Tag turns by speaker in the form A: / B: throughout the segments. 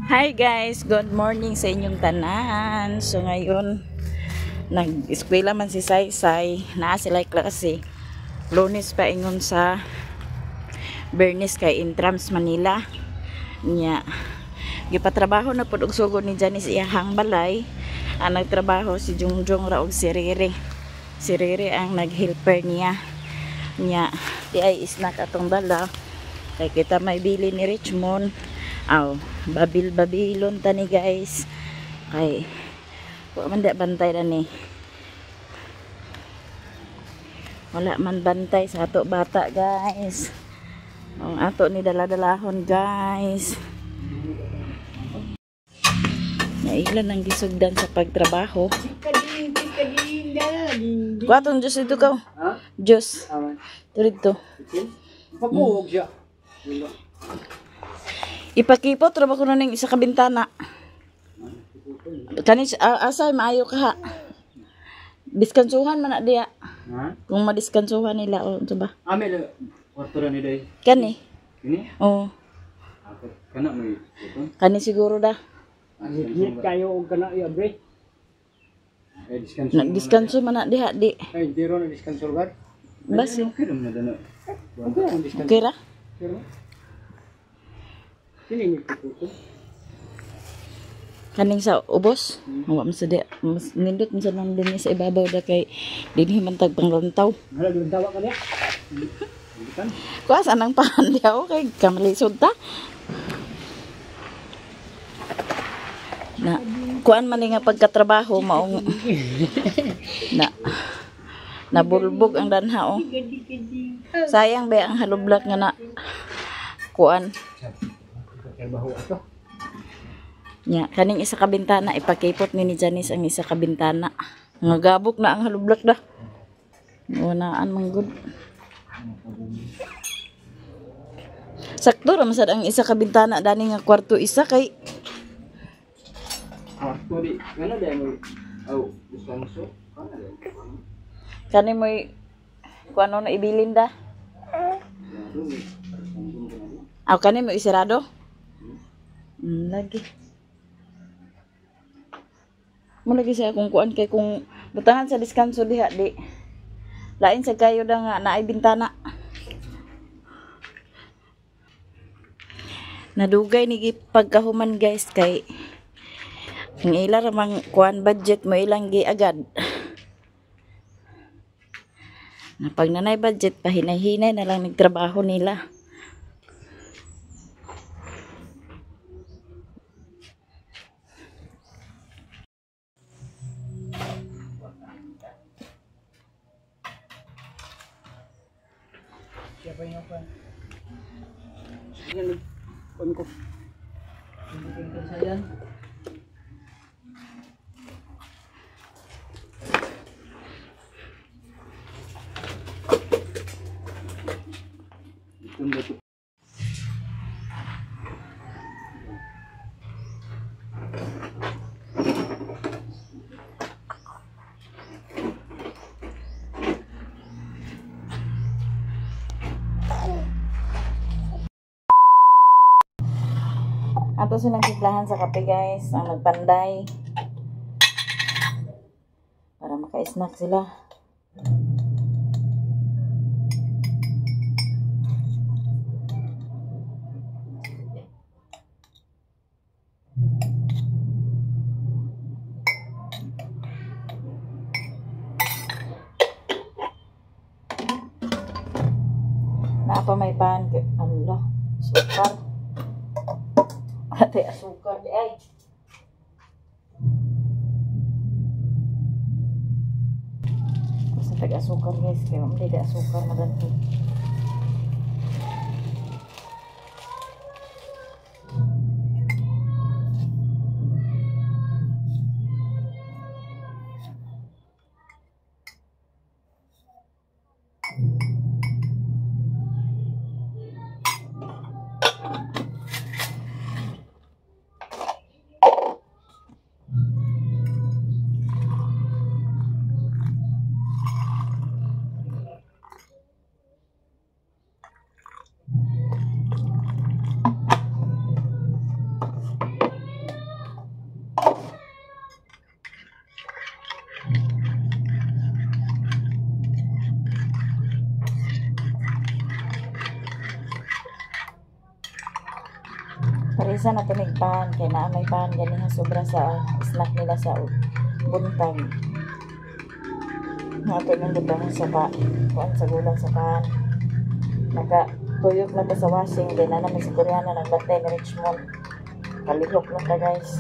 A: Hi guys, good morning sa inyong tanan. So ngayon, nag-eskwela man si Saysay, naa sila klase. Lunes pa ingon sa Bernice kay Intrams Manila. Nya gipatrabaho na pud og sugod ni Janice iyahang balay. Ang nagtrabaho si Jungjung ra og si Rere. Si Rere ang nag-helper niya. Nya di ay snack atong dala. Kay kita may bili ni Richmond. Aw, babil-babilon ta ni guys. Kay wa man da bantay na ni. Wala man bantay sa ato bata guys. Ang ato ni dala-dalahon guys. Nailan ang gisugdan sa pagtrabaho. Kuha Diyos dito ka. Diyos. Dito.
B: Pakuog siya.
A: Ipakipot ra ba kuno ning isa ka bintana? Kani asay maayo ka ha. Diskansuhan man na diya.
B: Ha?
A: Kung madiskansuhan nila o unsa ba?
B: Ame le kwarto ra ni day.
A: Kani?
B: Kini?
A: Oo.
B: Ako kana may ito.
A: Kani siguro da.
B: Hit kayo og kana ya bre. Eh diskanso.
A: Nagdiskanso man na diha di.
B: Ay diro na diskanso lugar.
A: Basi.
B: Okay ra man na. Okay ang diskanso.
A: Okay ra?
B: Pero kini ni kuko.
A: Kaning sa ubos, wa man sa di mas nindot man sa nang dinhi sa ibabaw da kay dinhi man tag panglantaw.
B: Hala gyud tawa ka niya. Bitan.
A: Kuha sa nang pahan diha okay kamalisod ta. Na kuan man ni nga pagkatrabaho maong na nabulbog ang danha oh. Sayang ba ang halublak nga na kuan.
B: Trabaho ato.
A: Nya kaning isa ka bintana ipakipot ni Janice ang isa ka bintana. Nga gabok na ang halublak da. Unaan man gud. Sakto ra man sad ang isa ka bintana dani nga kwarto isa kay
B: Kwarto di kana day mo. Aw, diskanso. Kana day.
A: kani moy kuano na ibilin da. Aw kani mo isirado? Lagi. Mo lagi siya kung kuan kay kung butangan sa diskanso diha di. Lain sa kayo da nga naay bintana. Nadugay ni pagkahuman guys kay ang ila ra mang kuan budget mo ilang gi agad. Na pag nanay budget pahinay-hinay na lang nagtrabaho nila.
B: Siya pa yung kan. Yan kon ko. Hindi
A: Ato silang timplahan sa kape guys, ang nagpanday. Para maka-snack sila. Naa pa may pan. Allah, sukar. Ate, asukar di ay. Basta tag-asukar guys, kaya mamali di asukar madanhi. Palisa na to mig pan kay naa may pan ganiha sobra sa snack nila sa buntag. Nato nang butang sa pa kuan sa gulang sa pan. Naka tuyok na ta sa washing din na naman si Koreana nagbantay ni Richmond. Kalihok na ta, guys.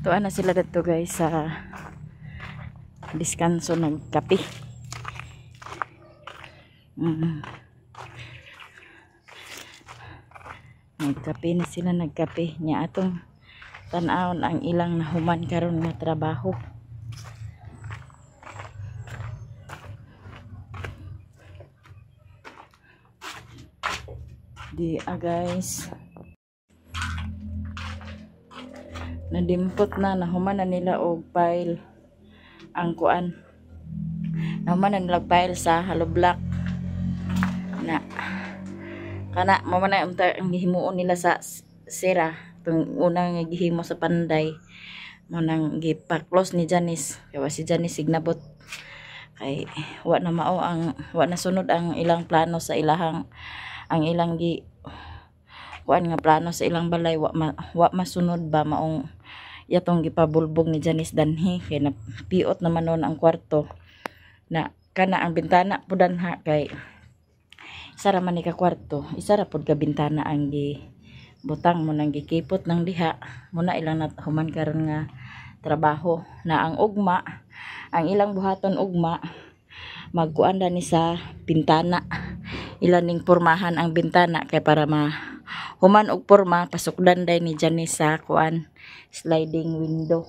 A: Tuan na sila dito, guys, sa diskanso nagkape. Nagkape na sila, nagkape. Nya atong tan-awon ang ilang nahuman karon nga trabaho. Di ah, guys. Nadimpot na, nahuman na nila og pile ang kuan. Nahuman na nila og pile sa hollow block. Na kana mo man na unta ang gihimuon nila sa sira tung unang nga gihimo sa Panday mo nang gipa-close ni Janice kay wa si Janice signabot kay wa na mao ang wa na sunod ang ilang plano sa ilahang ang ilang gi kuan nga plano sa ilang balay wa masunod ba, maong yatong gipabulbog ni Janice danhi kay napiot naman noon ang kwarto na kana ang bintana pud danha kay isa ra man ni ka kwarto, isa ra pud ka bintana ang gi butang mo nang gikipot nang diha muna ilang human karon nga trabaho na ang ugma ang ilang buhaton ugma magkuan ni sa bintana, ilan ning pormahan ang bintana kay para ma human og porma pasukdan day ni Janice sa kuan sliding window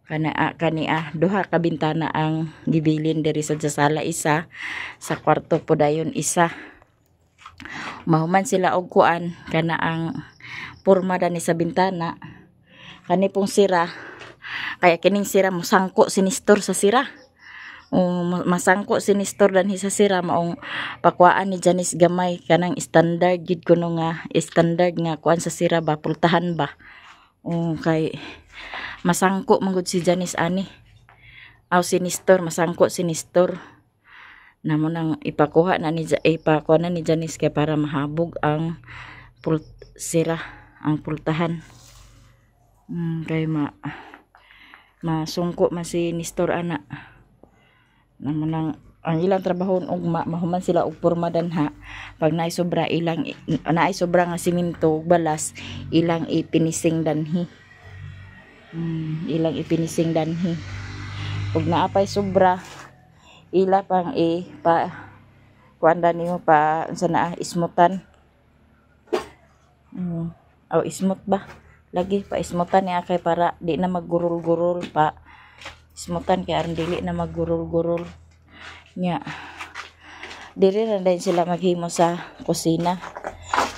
A: kana kani duha ka bintana ang gibilin diri sa sala, isa sa kwarto po dayon isa. Mahuman sila og kuan kana ang porma dani sa bintana kani pong sira kaya kining sira mosangko si Nestor sa sira. Masangko si Nestor danhi sa sira, maong pakuaan ni Janice gamay kanang standard gid kuno nga standard nga kuan sa sira ba, pultahan ba. Kay masangko man gud si Janice ani. Aw si Nestor, masangko si Nestor. Namo nang ipakuha na ni ipakuha na ni Janice kay para mahabog ang sira ang pultahan. Kay masungko man si Nestor ana. Namo nang ang ilang trabaho ugma mahuman sila og porma danha pag naay sobra ilang naay sobra nga simento ug balas ilang ipinising danhi. Ilang ipinising danhi. Ug naapay sobra ila pang i pa kuan nimo pa unsa na ismutan. Aw ismut ba? Lagi pa ismutan niya kay para di na maggurol-gurol, pa ismutan kay aron dili na maggurol-gurol. Nya diri ra din sila maghimo sa kusina.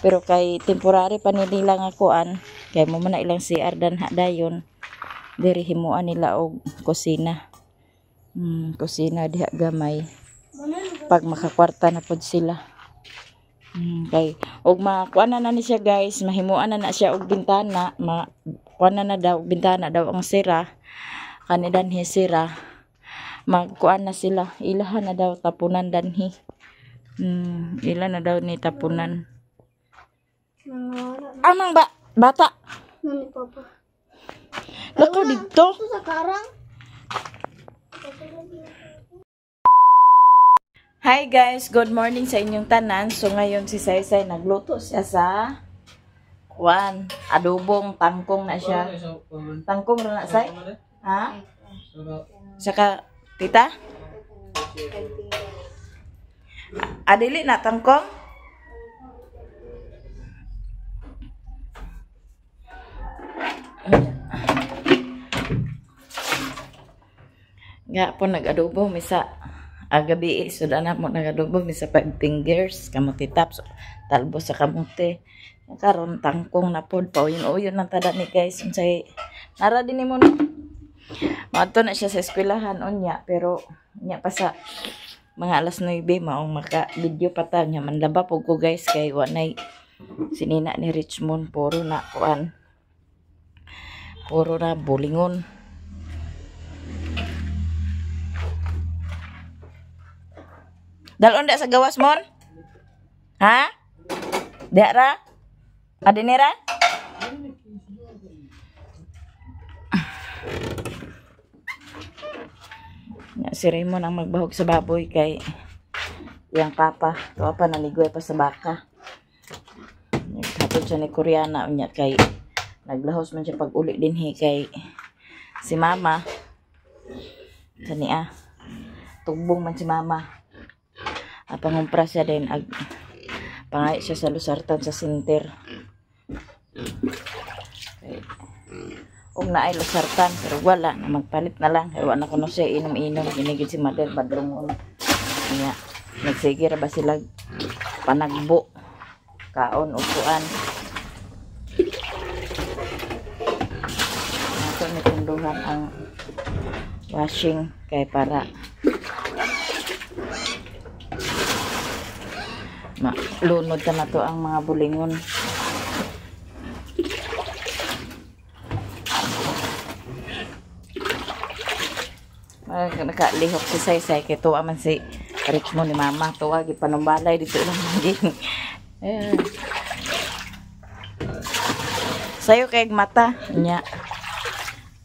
A: Pero kay temporary pa ni nila nga kuan kay mo man na ilang CR danha dayon diri himuan nila og kusina. Kusina diha gamay pag makakwarta na pod sila. Kay og makuan na ni siya, guys, mahimuan na na siya og bintana, ma kuan na na daw bintana daw ang sira kani danhi sira, magkuan na sila, ilahan na daw tapunan danhi. Ila na daw ni tapunan. Amang ba bata
C: Nani papa.
A: Lakaw didto.
C: Ito sa karang.
A: Hi guys, good morning sa inyong tanan. So ngayon si Saysay nagluto siya sa kuan, adobong tangkong na siya. Tangkong ra na, Say? Ha? Saka tita? Adili na tangkong? Nga po nag-adobo misa agabi so na mo nag-adobo misa five fingers kamote tops talbo sa kamote. Karon tangkong na pod pauyon-uyon lang tada ni, guys, unsay nara din nimo no. Maadto na siya sa eskwelahan unya pero nya pa sa Mga alas 9 maong maka video pa ta nya manlaba pug ko guys kay wa nay sinina ni Richmond, puro na kuan. Puro na bulingon. Dalon da sa gawas mon? Ha? Diha ra? Adinira? Si Raymond ang magbahog sa baboy kay iyang papa. Tuwa pa naligoy pa sa baka. Naghatod siya ni Koreana unya kay naglahos man siya pag uli dinhi kay si mama. Sa niya. Tugbong man si mama. Pangumpra siya din ag pangay siya sa Lusartan sa center. Okay. Og naay Lusartan pero wala na, magpalit na lang. Kay wa na kuno siya inom-inom ginigid si mother badlongon. Nya nagsige ra ba sila panagbo kaon upuan. Ato ni tunduhan ang washing kay para malunod na to ang mga bulingon. Nakalihok si Saysay kay tuwa man si Richmond ni mama. Tuwa gipanumbalay dito lang maging. Sayo kay mata nya.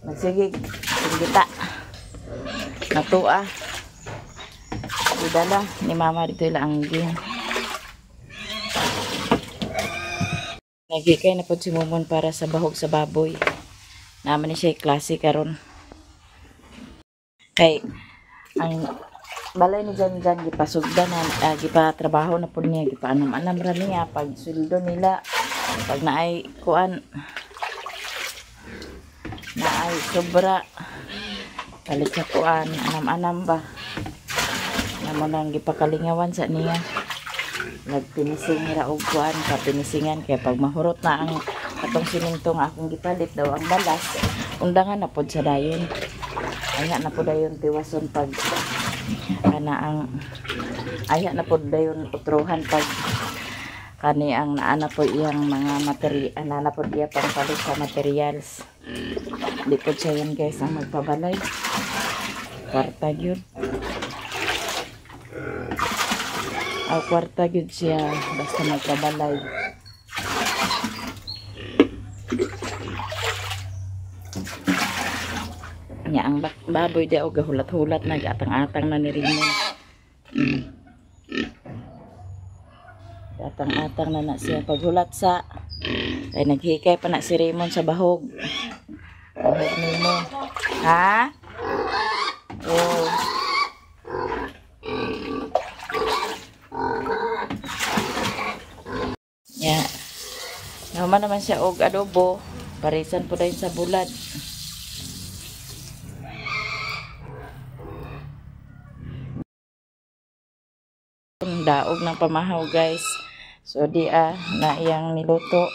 A: Magsige singgita. Natua. Gidala ni mama dito lang ang. Nagikay na po si Mumon para sa bahog sa baboy. Naman ni siya klase karon. Kay ang balay ni Jan Jan gipasugda na gipatrabaho na po niya, gipaanam-anam ra niya pag sweldo nila, pag naay kuan naay sobra palit sa kuan anam-anam ba. Namo nang gipakalingawan sa niya. Nagpinising ra og kuan, kapinisingan kay pag mahurot na ang atong siminto nga akong gipalit daw ang balas, undangan na pod sa dayon. Aya na pod dayon tiwason pag kana ang aya na pod dayon utrohan pag kani ang naa na pod iyang mga material, ana na pod iya pangpalit sa materials. Di pod siya yan guys ang magpabalay. Kwarta gyud. Aw kwarta gyud siya basta magpabalay. Nya ang baboy di og gahulat-hulat na gatang-atang na ni Raymond. Gatang-atang na na siya paghulat sa kay naghikay pa na si Raymond sa bahog. Bahog nimo. Ha? Oh. Ya. Naman naman siya og adobo, parisan po dayon sa bulad. Daog ng pamahaw guys. So di na iyang niluto.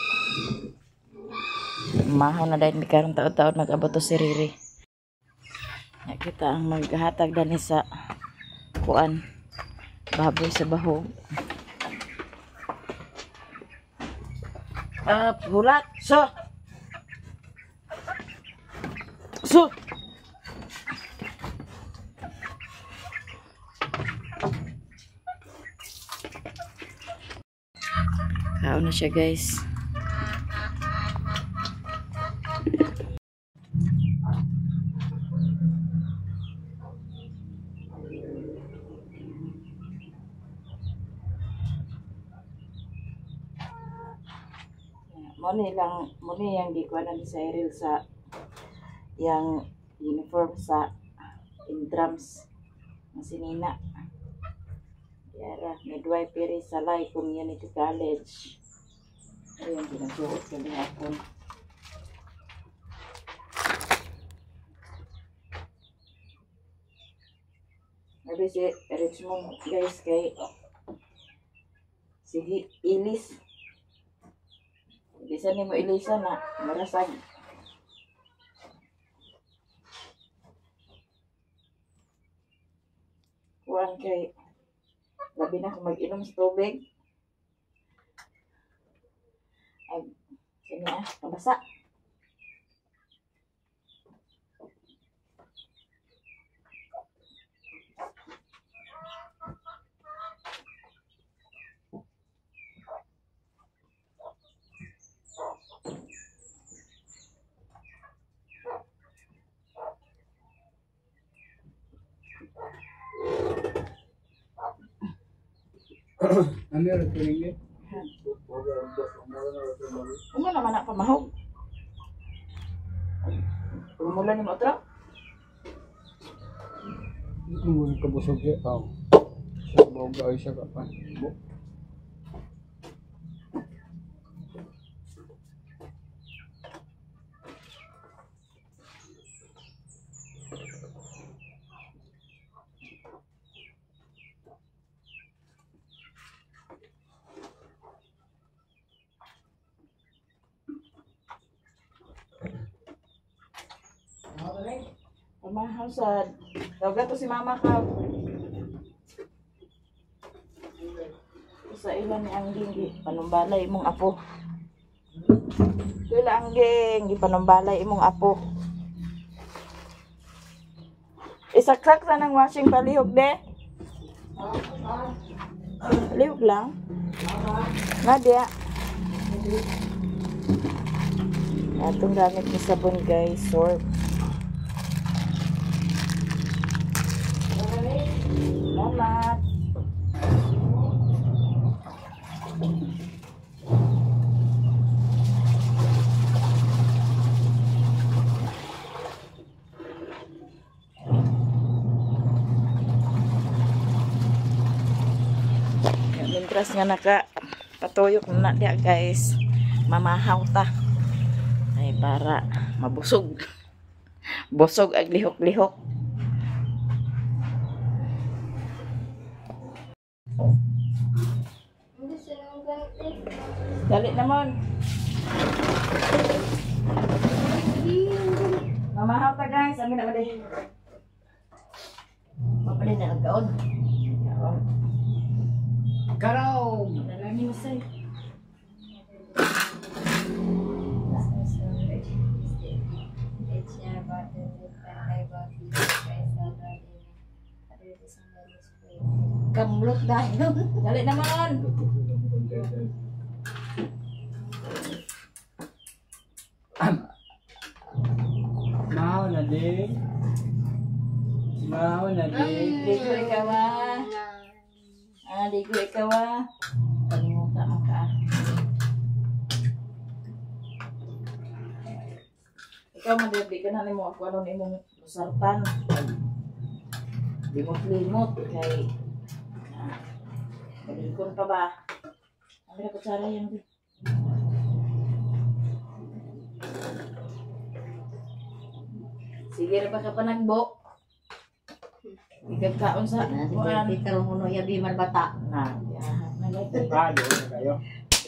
A: Mahaw na dahil karon taon-taon mag-abot si Riri. Ya, kita ang maghatag dani sa kuan baboy sa bahog. Hulat so. So. Kaon na siya guys. Muna lang, muna yung gikuha na ni Cyril sa yang uniform sa Indrams ng sinina. Yara, Midwifery Salay Community College. Ayun, pinasuot sa lihapon. Sabi si Richmond guys kay sige ilis. Bisan nimo ilisa na marasag. Kuan kay Labi na kung mag-inom sa tubig. Ay, kini ah, pabasa.
B: Ano yung tuning ni?
A: Uma naman na pamahog. Pumula ni mo otro.
B: Mo kabusog siya. Aw. Siya bog ay siya ka pa.
A: Pamahaw sad. Tawag to si mama ka. Sa ilan ni Angging gi panumbalay imong apo. Ila Angging gi panumbalay imong apo. Isaksak sa nang washing palihog de. Palihog lang. Nadia. Atong gamit ni sabon guys, soap. Salamat. Mientras nga naka patuyok na diya guys, mamahaw ta. Ay para mabusog. Busog ag lihok-lihok. Dali naman. Mamahaw ta guys, amin na ba din?
C: Mapalin na ang kaon.
B: Karaw.
A: Dala ni Masay.
C: Kamlot dahil.
A: Dali naman.
B: Mao na din. Mao na din.
A: Ligo ikaw ah. Ah, ligo ikaw ah. Kalimutan man ka ah. Ikaw man di ka na nimo ako ano nimong lusartan. Limot-limot kay balikon pa ba? Ang na kutsara yan. Sige ra ba ka panagbo? Igagkaon sa kuan.
C: Peter mo ya biman bata.
A: Na, yahan na lagi.
B: Ah, doon na kayo.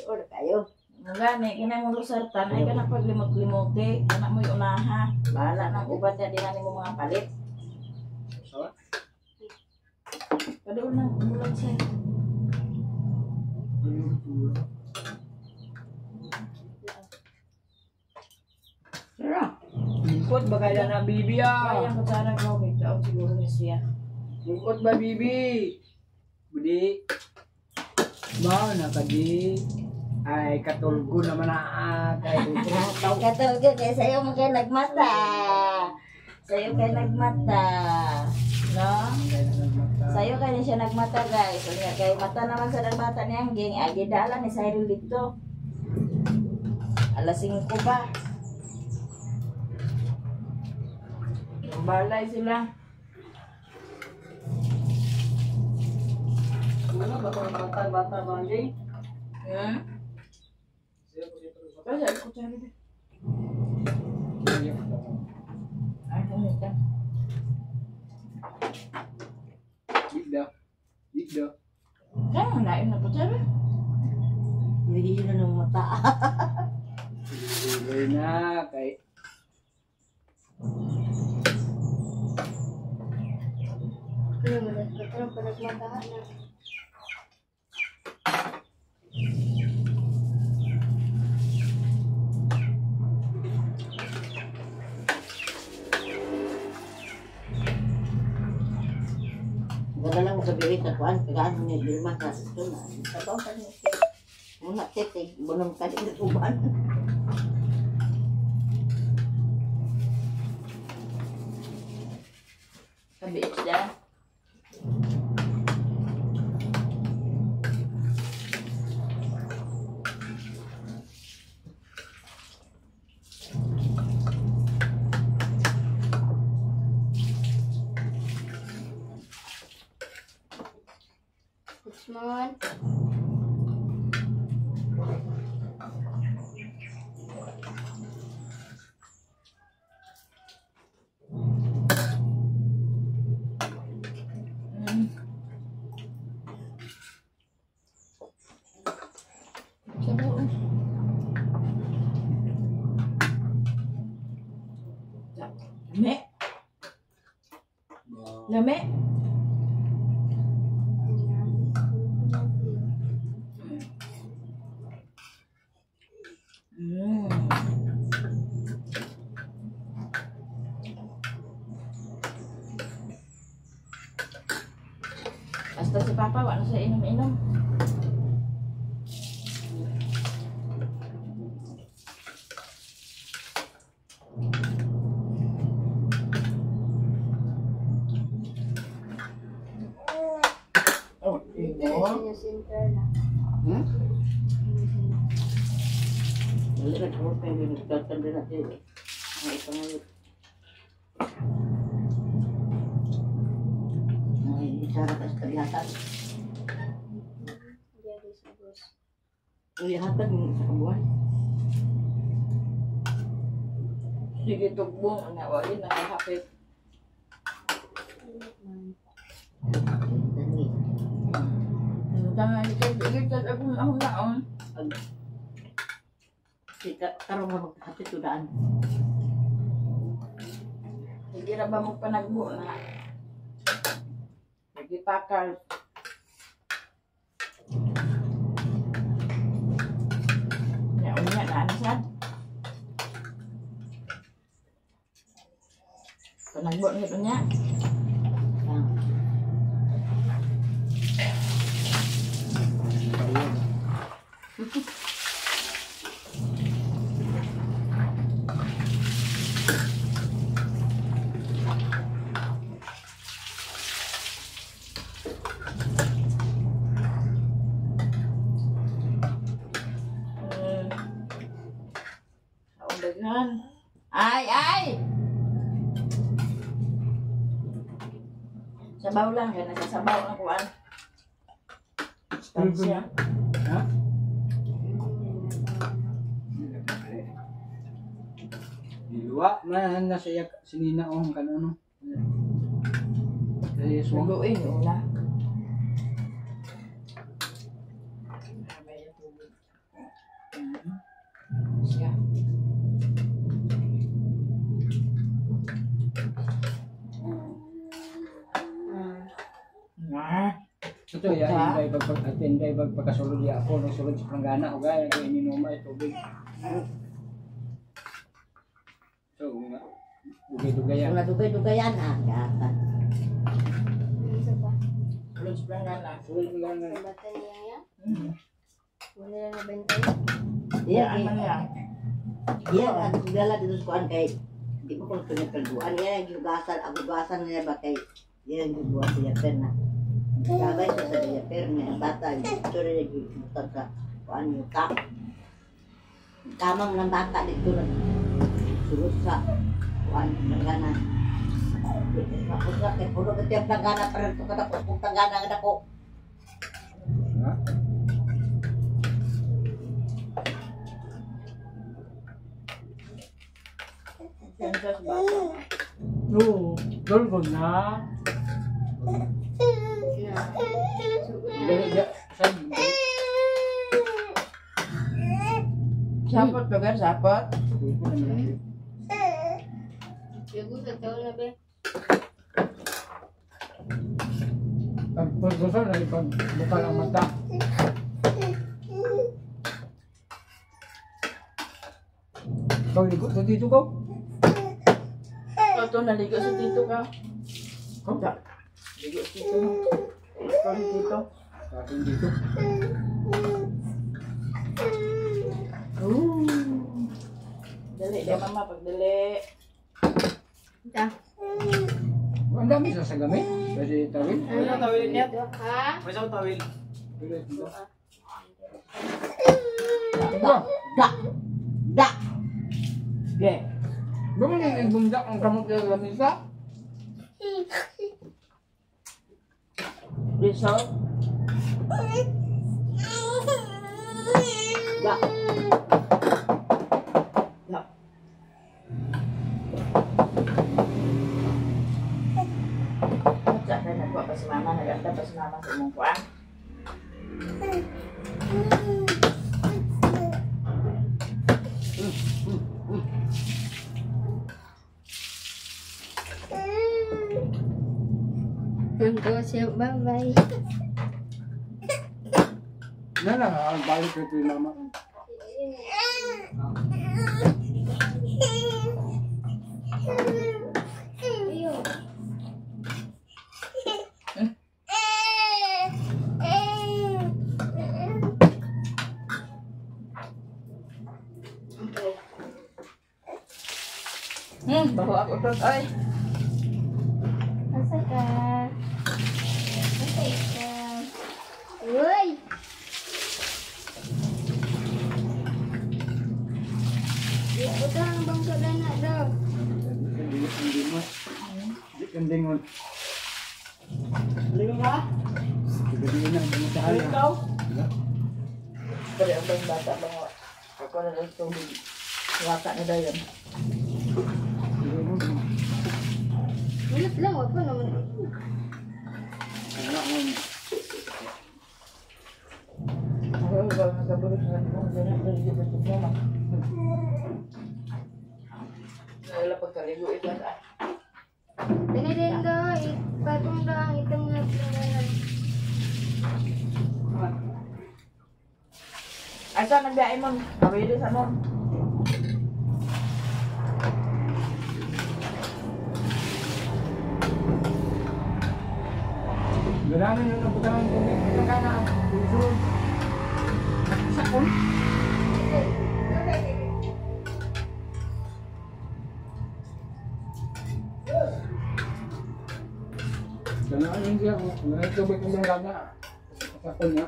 C: Doon kayo.
A: Mo gani kinang mo lusartan ay kana paglimot-limote, kana mo'y unaha. Bahala nang uban niya din nimo mga palit.
B: Sawa?
A: Kadoon na umulan siya.
C: Sira.
B: Lungkot ba kaya na bibi ah?
A: Kaya kutsara ko kay kaon siguro ni siya.
B: Lungkot ba bibi? Budi. Mao na kadi. Ay katulgo naman na ah. Kay
A: Katulgo kay sayo mo kay nagmata. Sayo kay nagmata. No? Sayo kay siya nagmata guys. Unya kay mata naman sa nagbata ni Angging, ay gidala ni Cyril dito. Alas 5 pa. Balay sila.
B: Ano ba itong bata-bata ba Angging?
A: Hmm? Kaya ko tsara di. Ay, kumita.
B: Digda. Digda.
A: Kaya lain na po tsara.
C: Hindi na ng mata.
B: Sige na kay
D: Ano man, katarong pa nagmata na.
C: Gabi sa kuan, kagaan mo ni Dilma sa ito na. Sabaw ka niya. Muna tete, bunong ka din sa uban.
A: Sabi isda.
D: Usman.
A: Sabaw eh. Lame. Lame. Basta si Papa, wala siya inom-inom. Oh, imo.
D: Senior center na.
C: Hmm? Dali na ko pa yung nagtatanda na siya. Ang ipangalit. Ay, isa ra ka sa kalihatan.
D: Jadi sa bus.
C: Kalihatan sa kabuhan.
A: Sige, tugbong. Ano, wala nakahapit.
D: Init man.
C: Dani.
A: Tama, ikaw, ako ako naon.
C: Sika, karon nga magkakapit tudaan.
A: Sige ra ba mo panagbo na? Sige pakal. Ya, unya na ano sad? Panagbo na ito niya.
C: Ah.
A: Ang daghan. Ay, ay! Sabaw lang, kaya nasa sabaw ang kuan. Sustansya.
B: Ha? Diluwa man na siya sinina oh kanono. Kasi suwang
A: Luguin, una. Siya. Nah.
B: Ito ya inday pag atinday pag pagkasulod ya ako no sulod sa planggana o gaya kay ininuma ay tubig. So nga dugay-dugayan.
C: Wala dugay-dugayan ah. Gatan.
D: Isa pa.
A: Sulod sa planggana.
B: Sulod planggana.
D: Sa bata niya ya. Wala na nabentay.
C: Iya,
A: Ano niya?
C: iya, ang dala dito sa kuan kay di ko kung pinagkalbuan niya, gihugasan, ang hugasan niya ba kay iya ang gihugasan sa diaper na. Gabay siya sa diaper niya, ang bata, dito rin niya gihugasan sa kuan yung tap. Tamang ng bata dito na sulod sa kuan planggana. Ako sa kay puno ka tiyang planggana pero ito ka dako, kung planggana ka dako.
B: Ha?
A: Princess bata.
B: Oo, dolgo na.
D: Na.
B: Dali ja sa
A: Sapot lugar, sapot.
D: Yago sa tao na be.
B: Pag paggusto na pag bukal ang mata. Ikaw ligo to dito ko.
A: Ito, naligo sa tito ka.
B: Ko?
A: Ligo sa tito. Sorry, Tito.
B: Sa akin dito.
A: Ooh. Dali, di mama, pagdali.
D: Da.
B: Ang dami sa sagami. Pwede tawil.
E: Ano tawil niya?
D: Ha?
E: May isang tawil.
B: Pwede dito.
C: Da. Da. Da.
A: Sige.
B: Bakit yung ibundak ang kamot sa lamisa?
A: Result.
C: Da. Da.
A: Sa akin, nagkuha pa si mama, nag-anda pa si mama sa imong kuha.
D: Nandito siya. Bye-bye.
B: Na lang, balik ko ito yung mama.
D: Ayun.
A: Baho ako to. Ay.
D: Asa ka? Asa ikaw? Uy! Ito ang bangko na daw.
B: Hindi mo. Hindi mo.
E: Ligo ka?
B: Gabi na, hindi mo
E: Ikaw?
A: Pero ang bang bata bang ako na lang tubig. Wata na daw yun.
D: Ulit lang, wag pa naman.
A: Ako ba nagabulot sa mo ganun pero di ba ito mama. Wala pagkaligo ito ah.
D: Dali din daw, ipatong daw ang itong nga planganan.
A: Ay saan nagbiyahe mo? Pabili sa mo.
B: Wala na nung nabutangan ko. Ang kana. Puso. Sakon. Ganaan yun siya. Wala tubig ng gana. Sakon niya.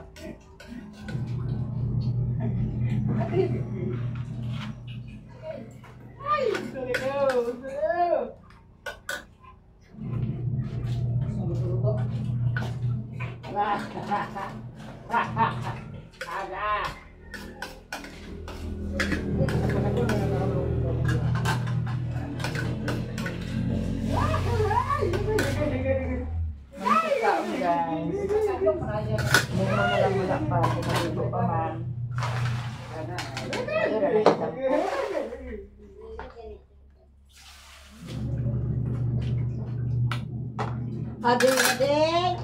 A: Kaon guys. Muna na lang wala pa. Pinaligo pa man. Ito na lang isang po.
C: Ading, ading.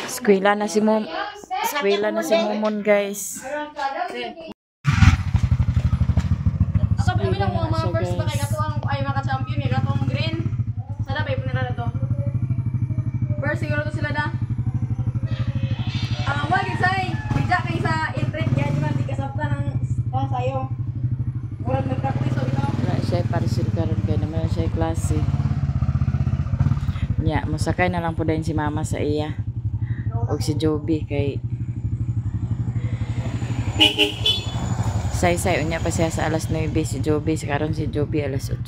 A: Eskwela na si Mom. Eskwela na si Momon guys.
F: Ako kami lang mga
A: So,
F: first ba kay
A: guys.
F: kato ang ay maka champion kay katong green. Sada ba ipunira na to. First siguro to sila da. Ah, wag say, bigla kay sa entry kaya di man di kasabta ng oh, sayo. Murag nagpractice o bitaw.
A: Wala siya parcel karon kay naman siya klase. Nya, mosakay na lang po dayon si mama sa iya. Og si Joby kay Say-say unya pa siya sa alas 9 si Joby, sa karon si Joby alas 8.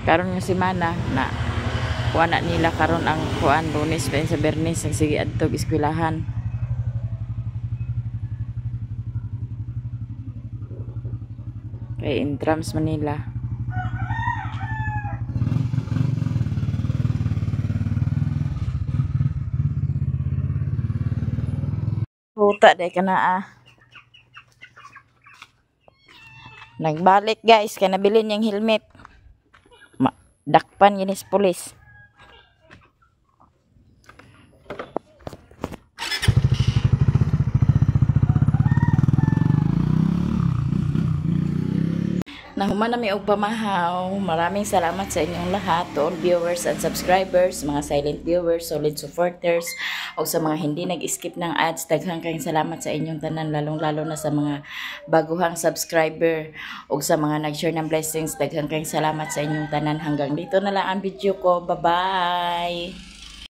A: Karon nga semana na kuan na nila karon ang kuan Lunes pa sa Bernes ang sige adtog eskwelahan. Kay Intrams Manila. Puta, day ka na ah. Nagbalik guys, kay nabili niyang helmet. Ma dakpan ginis pulis. Nahuman na mi og pamahaw. Maraming salamat sa inyong lahat, to all viewers and subscribers, mga silent viewers, solid supporters, o sa mga hindi nag-skip ng ads. Daghang kayong salamat sa inyong tanan, lalong-lalo na sa mga baguhang subscriber o sa mga nag-share ng blessings. Daghang kayong salamat sa inyong tanan. Hanggang dito na lang ang video ko. Bye-bye!